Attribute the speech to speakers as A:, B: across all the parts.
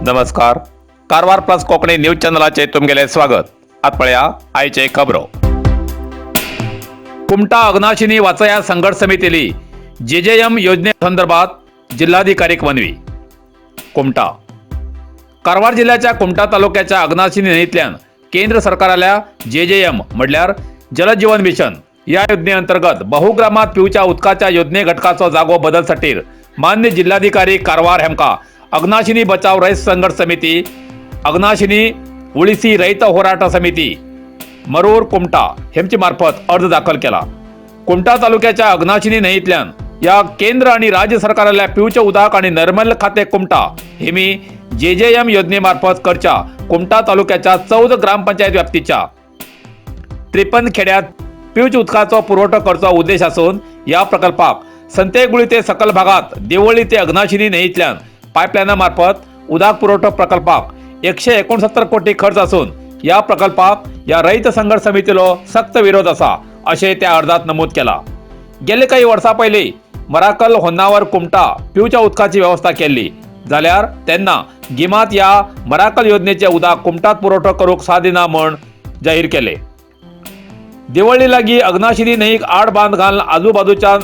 A: नमस्कार, Karwar plus Konkani news चॅनलाचेर तुमगेलें स्वागत. आतां पळया आयचे खबरो. कुमटा अग्नाशिनी वाचया संघर्ष समितीली जेजेएम योजने संदर्भात जिल्हाधिकारीक मनवी. कुमटा, कारवार जिल्ह्याच्या कुमटा तालुक्याच्या अग्नाशिनी न्हंयेंतल्यान केंद्र सरकाराल्या जेजेएम म्हणल्यार जलजीवन मिशन या योजने अंतर्गत बहुग्रामात पिवच्या उदकाच्या योजने घटकाचो जागो बदल खातीर मान्य जिल्हाधिकारी कारवार हेमका अग्नाशिनी बचाव रयत संघर्ष समिती, अग्नाशिनी उळीसी रयत होराट समिती, मरूर, कुमटा हेमचे मार्फत अर्ज दाखल केला. कुमटा तालुक्याच्या अग्नाशिनी न्हंयेंतल्यान या केंद्र आणि राज्य सरकाराल्या पिवचे उदक आणि नैर्मल्य खाते कुमटा हेमी जेजेएम योजनेमार्फत करच्या कुमटा तालुक्याच्या 14 ग्रामपंचायत व्याप्तीच्या 53 खेड्यात पिवच्या उदकाचो पुरवठो करचो उद्देश आसून या प्रकल्पाक संतेगुळी ते सकल भागात देवळी ते अग्नाशिनी न्हंयेंतल्यान पायपलायना मार्फत उदक पुरवठो प्रकल्पाक 169 कोटी खर्च आसून या प्रकल्पाक या रयत संघर्ष समितीलो सक्त विरोध आसा, अशें त्या अर्जात नमूद केला. गेले काही वर्सां पयलीं मराकल होन्नावर कुमटा पिवच्या उदकाची वेवस्था केल्ली जाल्यार तेन्ना गिमात या मराकल योजनेचे उदक कुमटात पुरवठो करूंक साध्य ना म्हण जाहीर केले. दिवळी लागीं अग्नाशिनी न्हंयेक आड बांद घालून आजूबाजूच्या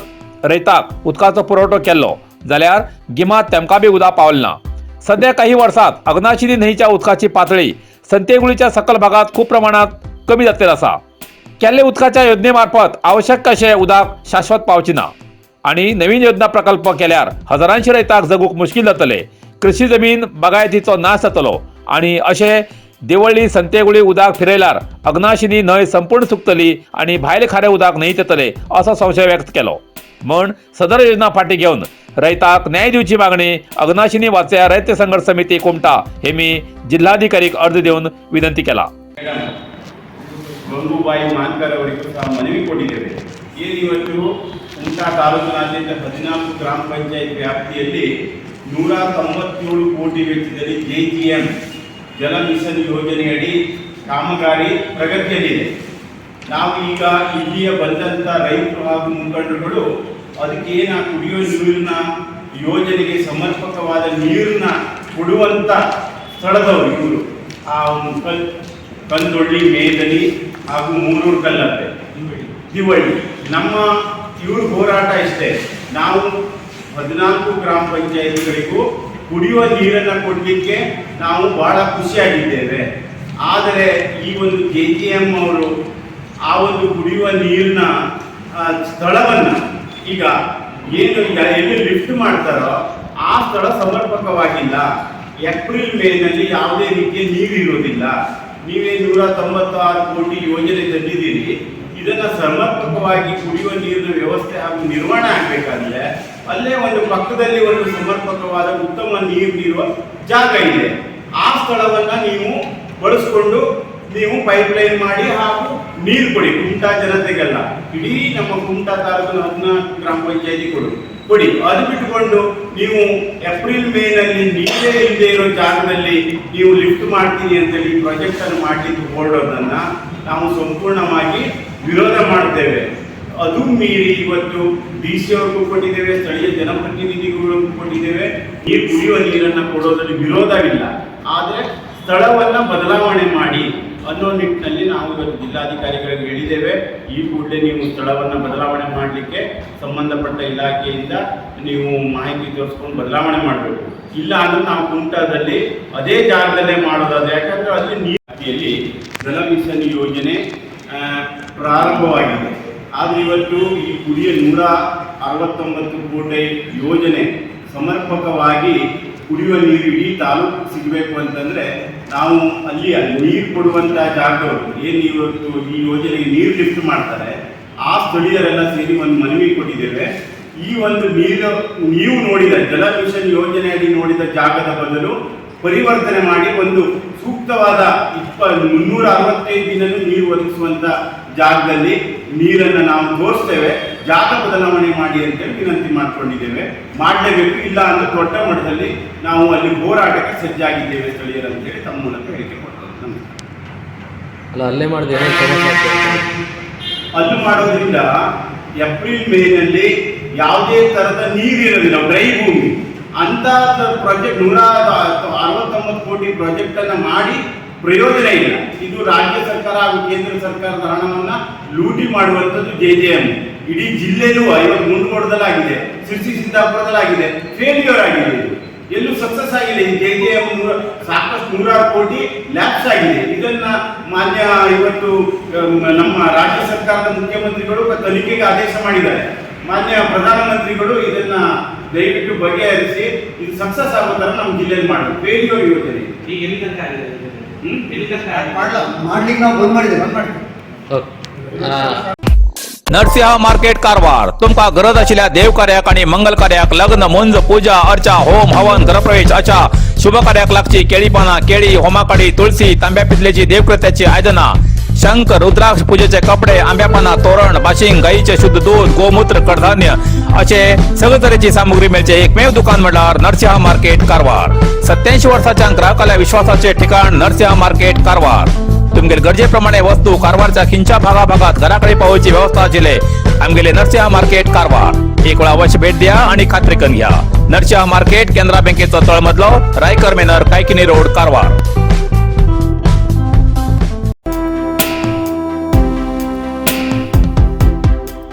A: रयताक उदकाचो पुरवठो केल्लो जाल्यार गिमात तेमकां बी उदक पावलें ना. सध्या काही वर्सात अग्नाशिनी न्हंयेच्या उदकाची पातळी संतेगुळीच्या सकल भागात खूब प्रमाणात कमी जातली आसा. केल्ले उदकाच्या योजने मार्फत आवश्यक अशें उदक शाश्वत पावची ना आणि नवीन योजना प्रकल्प केल्यार हजारांशी रयताक जगूंक मुश्कील जातले, कृषी जमीन बागायतीचो नाश जातलो आणि अशें देवळी संतेगुळी उदक फिरयल्यार अग्नाशिनी न्हंय संपूर्ण सुकतली आणि भायले खारे उदक न्हंयेत येतले, असो संशय व्यक्त केलो. म्हण सदर योजना फाटी घेवन रयताक न्याय दिवची मागणी अग्नाशिनी वाचया रयत संघर्ष समिती कुमटा हे मी जिल्हाधिकारीक अर्ज दिवन विनंती केला.
B: ಮೇಡಮ್ ಗಂಗೂಬಾಯಿ ಮಾನ್ಕರ್ ಅವರಿಗೂ ಸಹ ಮನವಿ ಕೊಟ್ಟಿದ್ದೇವೆ. ಏನು ಇವತ್ತು ಕುಮಟಾ ತಾಲೂಕಿನಾದ್ಯಂತ 14 ಗ್ರಾಮ ಪಂಚಾಯತ್ ವ್ಯಾಪ್ತಿಯಲ್ಲಿ 197 ಕೋಟಿ ವೆಚ್ಚದಲ್ಲಿ ಜೆಜಿಎಂ ಜಲ ಮಿಷನ್ ಯೋಜನೆಯಡಿ ಕಾಮಗಾರಿ ಪ್ರಗತಿಯಲ್ಲಿದೆ. ನಾವು ಈಗ ಇಲ್ಲಿಯ ಬಂದಂಥ ರೈತರು ಹಾಗೂ ಮುಖಂಡರುಗಳು ಅದಕ್ಕೆ ಏನು ಕುಡಿಯುವ ನೀರಿನ ಯೋಜನೆಗೆ ಸಮರ್ಪಕವಾದ ನೀರನ್ನ ಕೊಡುವಂಥ ಸ್ಥಳದವರು ಇವರು. ಆ ಕಂದೊಳ್ಳಿ, ಮೇದನಿ ಹಾಗೂ ಮೂರೂರು ಕಲ್ಲಪ್ಪೆ, ದಿವಳ್ಳಿ. ನಮ್ಮ ಇವ್ರ ಹೋರಾಟ ಇಷ್ಟೇ. ನಾವು 14 ಗ್ರಾಮ ಪಂಚಾಯತ್ಗಳಿಗೂ ಕುಡಿಯುವ ನೀರನ್ನು ಕೊಡಲಿಕ್ಕೆ ನಾವು ಬಹಳ ಖುಷಿಯಾಗಿದ್ದೇವೆ. ಆದರೆ ಈ ಒಂದು ಜೆಜಿಎಂ ಅವರು ಆ ಒಂದು ಕುಡಿಯುವ ನೀರಿನ ಸ್ಥಳವನ್ನು ಈಗ ಏನು ಈಗ ಎಲ್ಲಿ ಲಿಫ್ಟ್ ಮಾಡ್ತಾರೋ ಆ ಸ್ಥಳ ಸಮರ್ಪಕವಾಗಿಲ್ಲ. ಏಪ್ರಿಲ್ ಮೇನಲ್ಲಿ ಯಾವುದೇ ರೀತಿಯ ನೀರು ಇರೋದಿಲ್ಲ. ನೀವೇ 196 ಕೋಟಿ ಯೋಜನೆ ತಂದಿದ್ದೀರಿ. ಇದನ್ನು ಸಮರ್ಪಕವಾಗಿ ಕುಡಿಯುವ ನೀರಿನ ವ್ಯವಸ್ಥೆ ಹಾಗೂ ನಿರ್ವಹಣೆ ಆಗಬೇಕಾದ್ರೆ ಅಲ್ಲೇ ಒಂದು ಪಕ್ಕದಲ್ಲಿ ಒಂದು ಸಮರ್ಪಕವಾದ ಉತ್ತಮ ನೀರು ನೀರುವ ಜಾಗ ಇದೆ. ಆ ಸ್ಥಳವನ್ನ ನೀವು ಬಳಸ್ಕೊಂಡು ನೀವು ಪೈಪ್ ಲೈನ್ ಮಾಡಿ ಹಾಗೂ ನೀರು ಕೊಡಿ. ಕುಮಟಾ ಜನತೆಗೆಲ್ಲ, ಇಡೀ ನಮ್ಮ ಕುಮಟಾ ತಾಲೂಕಿನ 14 ಗ್ರಾಮ ಪಂಚಾಯತಿ ಕೊಡು ಕೊಡಿ. ಅದು ಬಿಟ್ಟುಕೊಂಡು ನೀವು ಏಪ್ರಿಲ್ ಮೇನಲ್ಲಿ ನೀರೇ ಇಲ್ಲದೆ ಇರೋ ಜಾಗದಲ್ಲಿ ನೀವು ಲಿಫ್ಟ್ ಮಾಡ್ತೀನಿ ಅಂತೇಳಿ ಪ್ರಾಜೆಕ್ಟ್ ಅನ್ನು ಮಾಡಲಿಕ್ಕೆ ಹೊರಡೋದನ್ನ ನಾವು ಸಂಪೂರ್ಣವಾಗಿ ವಿರೋಧ ಮಾಡ್ತೇವೆ. ಅದು ಮೀರಿ ಇವತ್ತು ಡಿಸಿ ಅವ್ರಿಗೂ ಕೊಟ್ಟಿದ್ದೇವೆ, ಸ್ಥಳೀಯ ಜನಪ್ರತಿನಿಧಿಗಳಿಗೂ ಕೊಟ್ಟಿದ್ದೇವೆ. ನೀರು, ಕುಡಿಯುವ ನೀರನ್ನು ಕೊಡೋದ್ರಲ್ಲಿ ವಿರೋಧವಿಲ್ಲ, ಆದರೆ ಸ್ಥಳವನ್ನ ಬದಲಾವಣೆ ಮಾಡಿ ಅನ್ನೋ ನಿಟ್ಟಿನಲ್ಲಿ ನಾವು ಇವತ್ತು ಜಿಲ್ಲಾಧಿಕಾರಿಗಳಿಗೆ ಹೇಳಿದ್ದೇವೆ. ಈ ಕೂಡಲೇ ನೀವು ಸ್ಥಳವನ್ನು ಬದಲಾವಣೆ ಮಾಡಲಿಕ್ಕೆ ಸಂಬಂಧಪಟ್ಟ ಇಲಾಖೆಯಿಂದ ನೀವು ಮಾಹಿತಿ ತೋರಿಸ್ಕೊಂಡು ಬದಲಾವಣೆ ಮಾಡಬೇಕು. ಇಲ್ಲ ಅಂದ್ರೆ ನಾವು ಕುಮಟಾದಲ್ಲಿ ಅದೇ ಜಾಗದಲ್ಲೇ ಮಾಡೋದಾದ್ರೆ, ಯಾಕಂದ್ರೆ ಅಲ್ಲಿ ನೀರಿಯಲ್ಲಿ ಜಲ ಮಿಷನ್ ಯೋಜನೆ ಪ್ರಾರಂಭವಾಗಿದೆ. ಆದರೆ ಇವತ್ತು ಈ ಕುಡಿಯ 169 ಕೋಟಿ ಯೋಜನೆ ಸಮರ್ಪಕವಾಗಿ ಕುಡಿಯುವ ನೀರು ಇಡೀ ತಾಲೂಕು ಸಿಗಬೇಕು ಅಂತಂದರೆ, ನಾವು ಅಲ್ಲಿ ನೀರು ಕೊಡುವಂಥ ಜಾಗದವರು ಏನು ಇವತ್ತು ಈ ಯೋಜನೆಗೆ ನೀರು ಲಿಫ್ಟ್ ಮಾಡ್ತಾರೆ, ಆ ಸ್ಥಳೀಯರೆಲ್ಲ ಸೇರಿ ಒಂದು ಮನವಿ ಕೊಟ್ಟಿದ್ದೇವೆ. ಈ ಒಂದು ನೀರು ನೀವು ನೋಡಿದ ಜಲ ಮಿಷನ್ ಯೋಜನೆಯಡಿ ನೋಡಿದ ಜಾಗದ ಬದಲು ಪರಿವರ್ತನೆ ಮಾಡಿ ಒಂದು ಸೂಕ್ತವಾದ 365 ದಿನನೂ ನೀರು ಒದಗಿಸುವಂಥ ಜಾಗದಲ್ಲಿ ನೀರನ್ನು ನಾವು ತೋರಿಸ್ತೇವೆ, ಜಾಗ ಬದಲಾವಣೆ ಮಾಡಿ ಅಂತೇಳಿ ವಿನಂತಿ ಮಾಡ್ಕೊಂಡಿದ್ದೇವೆ. ಮಾಡಲೇಬೇಕು. ಇಲ್ಲ ಅಂದ್ರೆ ದೊಡ್ಡ ಮಟ್ಟದಲ್ಲಿ ನಾವು ಅಲ್ಲಿ ಹೋರಾಟಕ್ಕೆ ಸಜ್ಜಾಗಿದ್ದೇವೆ ಸ್ಥಳೀಯರು ಅಂತೇಳಿ ತಮ್ಮ ಮೂಲಕ ಹೇಳಿಕೆ ಕೊಡ್ತೇವೆ. ನಮಸ್ಕಾರ.
C: ಅಲ್ಲ, ಅಲ್ಲೇ ಮಾಡಿದ್ರೆ ಏನೇನು ಸಮಸ್ಯೆ ಆಗ್ತದೆ?
B: ಅಲ್ಲಿ ಮಾಡೋದ್ರಿಂದ ಏಪ್ರಿಲ್ ಮೇನಲ್ಲಿ ಯಾವುದೇ ತರದ ನೀರಿರೋದಿಲ್ಲ, ಡ್ರೈ ಭೂಮಿ. ಅಂಥ ಪ್ರಾಜೆಕ್ಟ್ 169 ಕೋಟಿ ಪ್ರಾಜೆಕ್ಟನ್ನು ಮಾಡಿ ಪ್ರಯೋಜನ ಇಲ್ಲ. ಇದು ರಾಜ್ಯ ಸರ್ಕಾರ ಹಾಗೂ ಕೇಂದ್ರ ಸರ್ಕಾರದ ಹಣವನ್ನು ಲೂಟಿ ಮಾಡುವಂಥದ್ದು ಜೆಜೆಎಂ. ಇಡೀ ಜಿಲ್ಲೆಯೂ ಇವತ್ತು ಮುಂಡಗೋಡದಲ್ಲಾಗಿದೆ, ಸಿರ್ಸಿ ಸಿದ್ದಾಪುರದಲ್ಲಾಗಿದೆ, ಫೇಲ್ಯೂರ್ ಆಗಿದೆ. ಇದು ಎಲ್ಲೂ ಸಕ್ಸಸ್ ಆಗಿಲ್ಲ. ಈ ಜೆಜೆಎಂ ಸಾಕಷ್ಟು ನೂರಾರು ಕೋಟಿ ಲ್ಯಾಪ್ಸ್ ಆಗಿದೆ. ಇದನ್ನ ಮಾನ್ಯ ಇವತ್ತು ನಮ್ಮ ರಾಜ್ಯ ಸರ್ಕಾರದ ಮುಖ್ಯಮಂತ್ರಿಗಳು ತನಿಖೆಗೆ ಆದೇಶ ಮಾಡಿದ್ದಾರೆ. ಮಾನ್ಯ ಪ್ರಧಾನಮಂತ್ರಿಗಳು ಇದನ್ನ ದಯವಿಟ್ಟು ಬಗೆಹರಿಸಿ, ಇದು ಸಕ್ಸಸ್ ಆಗೋ ಥರ ನಮ್ಮ ಜಿಲ್ಲೆಯಲ್ಲಿ ಮಾಡಬೇಕು. ಫೇಲ್ಯೂರ್ ಯೋಜನೆ.
D: ಈಗ ಎಲ್ಲಿ ತನಕ ಆಗಿದೆ ಇದು?
B: ಹ್ಮ್?
D: ಎಲ್ಲಿ ತನಕ ಆಗಿದೆ?
E: ಮಾಡ್ಲಿಕ್ಕೆ ನಾವು ಬಂದ್ ಮಾಡಿದ್ದೇವೆ, ಬಂದ್ ಮಾಡಿದ್ದೇವೆ.
C: ಓಕೆ.
A: नरसिंह मार्केट कारवार. तुमकां गरज आशिल्ल्या देव कार्याक आनी मंगल कार्याक, लग्न, मुंज, पूजा अर्चा, होम हवन, गृहप्रवेश अशा शुभ कार्याक लागची केळी पानां, केळी, होमाकाडी, तुळसी, तांब्या पितलेची देवकृत्याची आयदनां, शंख, रुद्राक्ष, पूजेचे कपडे, आंब्या पानां, तोरण, बाशिंग, गायीचे शुद्ध दूध, गोमूत्र, कडधान्य असे सगळे तरेची सामुग्री मेळचे एकमेव दुकान म्हणल्यार नरसिंह मार्केट कारवार. 87 वर्साच्या ग्राहकाल्या विश्वासाचे ठिकाण नरसिंह मार्केट कारवार. तुमगेले गरजेप्रमाणे वस्तू कारवारच्या खिंच्या भागाभागात घराकडे पावोवची व्यवस्था आशिल्ले आमगेले नरसिंह मार्केट कारवार. एक वेळा अवश्य भेट द्या आणि खात्री करून घ्या. नरसिंह मार्केट, केनरा बँकेचो तळमजलो, रायकर मेनर, कायकिनी रोड, कारवार.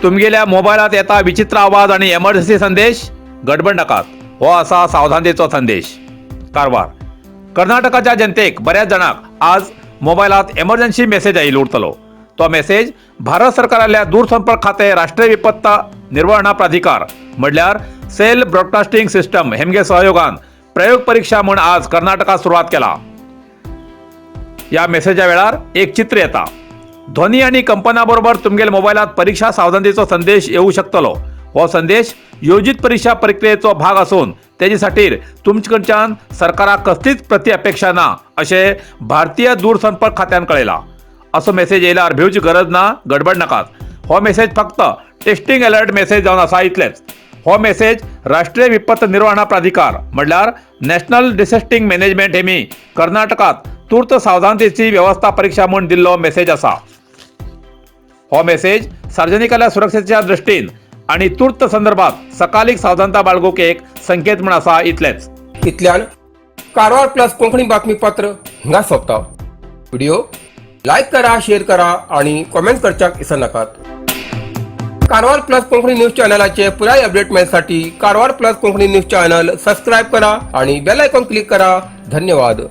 A: तुमगेल्या मोबायलात येता विचित्र आवाज आणि एमर्जन्सी संदेश? गडबड नाकात, हो असा सावधानतेचो संदेश. कारवार कर्नाटकाच्या जनतेक बऱ्याच जाणांक आज मोबायलात एमर्जन्सी मेसेज आयिल्लो उरतलो. तो मेसेज भारत सरकाराल्या दूरसंपर्क खाते, राष्ट्रीय विपत्ता निर्वहणा प्राधिकार म्हणल्यार सेल ब्रॉडकास्टिंग सिस्टम हेमगे सहयोगान प्रयोग परीक्षा म्हूण आज कर्नाटकात सुरवात केला. या मेसेजा वेळार एक चित्र येता. ध्वनी आणि कंपना बरोबर तुमगेल मोबायलात परीक्षा सावधानतेचो संदेश येऊ शकतलो. हो संदेश योजित परीक्षा प्रक्रियेचो भाग असून तेजे खातीर तुमचे कडच्यान सरकाराक कसलीच प्रति अपेक्षा ना अशें भारतीय दूरसंपर्क खात्यान कळयलां. असो मेसेज येयल्यार भिवची गरज ना, गडबड नाकात. हो मेसेज फक्त टेस्टिंग अलर्ट मेसेज जावन आसा इतलेच. हो मेसेज राष्ट्रीय विपत्त निर्वहणा प्राधिकार म्हणल्यार नॅशनल डिसेस्टिंग मॅनेजमेंट हेमी कर्नाटकात तूर्त सावधानतेची व्यवस्था परीक्षा म्हूण दिल्लो मेसेज आसा. हो मेसेज सार्वजनिकाल्या सुरक्षेच्या दृष्टीन आणि तूर्त संदर्भात सकालिक सावधानता बाळगूंक एक संकेत म्हूण आसा इतलेच.
F: इतल्यान कारवार प्लस कोंकणी बातमीपत्र हिंगा सोंपता. व्हिडिओ लायक करा, शेअर करा आणि कॉमेंट करच्याक विसरनाकात. कारवार प्लस कोंकणी न्यूज चॅनलाचे पुराय अपडेट मेळसाठी Karwar plus Konkani news channel subscribe करा आणि बेल आयकॉन क्लिक करा. धन्यवाद.